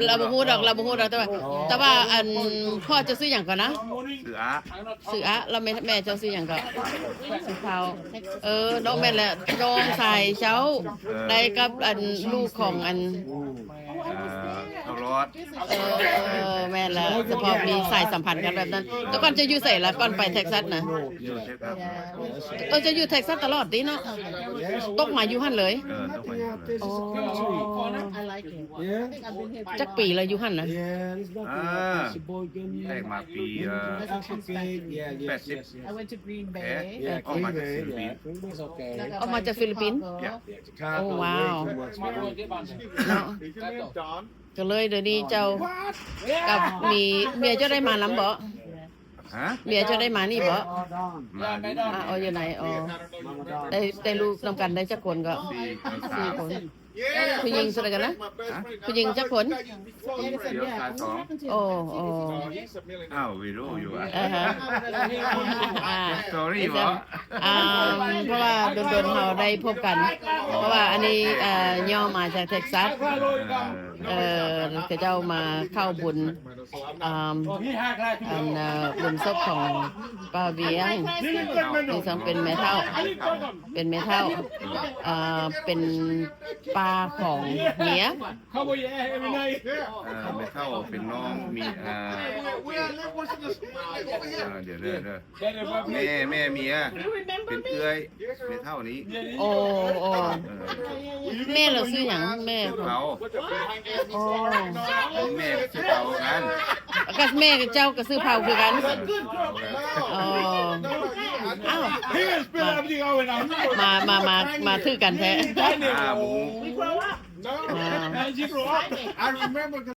ລາວບໍ່ຮູ້ດອກ ລາວບໍ່ຮູ້ດອກ ແຕ່ວ່າ ອໍ ແຕ່ວ່າ ອັນ ພໍ່ເຈົ້າຊື່ຫຍັງກ່ອນນະ? ຊື່ອາ ຊື່ອາ ແລ້ວແມ່ ແມ່ເຈົ້າຊື່ຫຍັງເກາະ? ຊື່ເຖົ້າ ເອີ ນ້ອງແມ່ນແຫຼະ ນ້ອງຊາຍເຈົ້າ ເອີ ໄດ້ກັບ ອັນ ລູກຂອງ ອັນ ເອີ ເຖົ້າຫຼອດ ເອີ ແມ່ນແຫຼະ ສະເພາະມີສາຍສຳພັນກັນແບບນັ້ນ. ແຕ່ກ່ອນເຈົ້າຢູ່ໃສລະ? ກ່ອນໄປເທັກຊັດນະ? ຢູ່ເທັກຊັດ ເອີ ເຈົ້າຢູ່ເທັກຊັດຕະຫຼອດຕິເນາະ? ຕົກມາຢູ່ຫັ້ນເລີຍ? ເອີ ຕົກມາຢູ່ຫັ້ນເລີຍ. ອໍ ຈັກປີລະຢູ່ຫັ້ນນະ? ອາ ແຕກມາປີ ເອີ ແປດສິບ ອອກມາຈາກຟີລິບປິນ. ໂອ້ ວ້າວ ເນາະ. ກໍເລີຍດຽວນີ້ເຈົ້າກັບມີ ເມຍເຈົ້າໄດ້ມານຳບໍ່? ຮະ? ເມຍເຈົ້າໄດ້ມານີ້ບໍ່? ມາ ອາ ເອີ ຢູ່ໃນ ອໍ ໄດ້ ໄດ້ລູກນຳກັນໄດ້ຈັກຄົນເກາະ? ສີ່ ສີ່ຄົນ. ຜູ້ຍິງເທົ່າໃດກັນນະ? ຮະ? ຜູ້ຍິງຈັກຄົນ? ຜູ້ດຽວຊາຍສອງ. ໂອ້ ໂອ້ ອ້າວ ວິໂຣຢູ່ຫວາ? ອາຮະ ອາ Sorry ບໍ່? ອາ ເພາະວ່າດົນໆເຮົາໄດ້ພົບກັນ ເພາະວ່າອັນນີ້ ເອີ ຍ່ອມາຈາກເທັກຊັດ ເອີ ເຂົາເຈົ້າມາເຂົ້າບຸນ ອາ ອັນ ເອີ ບຸນສົບຂອງປ້າວຽງ ທີ່ເຊິ່ງເປັນແມ່ເຖົ້າ ເປັນແມ່ເຖົ້າ ເອີ ເປັນປ້າຂອງເມຍ. ເອີ ແມ່ເຖົ້າເປັນນ້ອງ ມີ ເອີ ເອີ ດຽວເດີ ແມ່ ແມ່ເມຍ ເປັນເອື້ອຍແມ່ເຖົ້ານີ້. ໂອ້ ໂອ້ ເອີ ແມ່ລາວຊື່ຫຍັງ? ແມ່ ຊື່ເປົາ. ໂອ້ ແມ່ກໍຊື່ເປົາຄືກັນ ກໍແມ່ເຈົ້າກໍຊື່ເປົາຄືກັນ. ອໍ ອ້າວ ມາ ມາ ມາ ມາຖືກກັນແທ້. ອ່າ ໝູ ອ່າ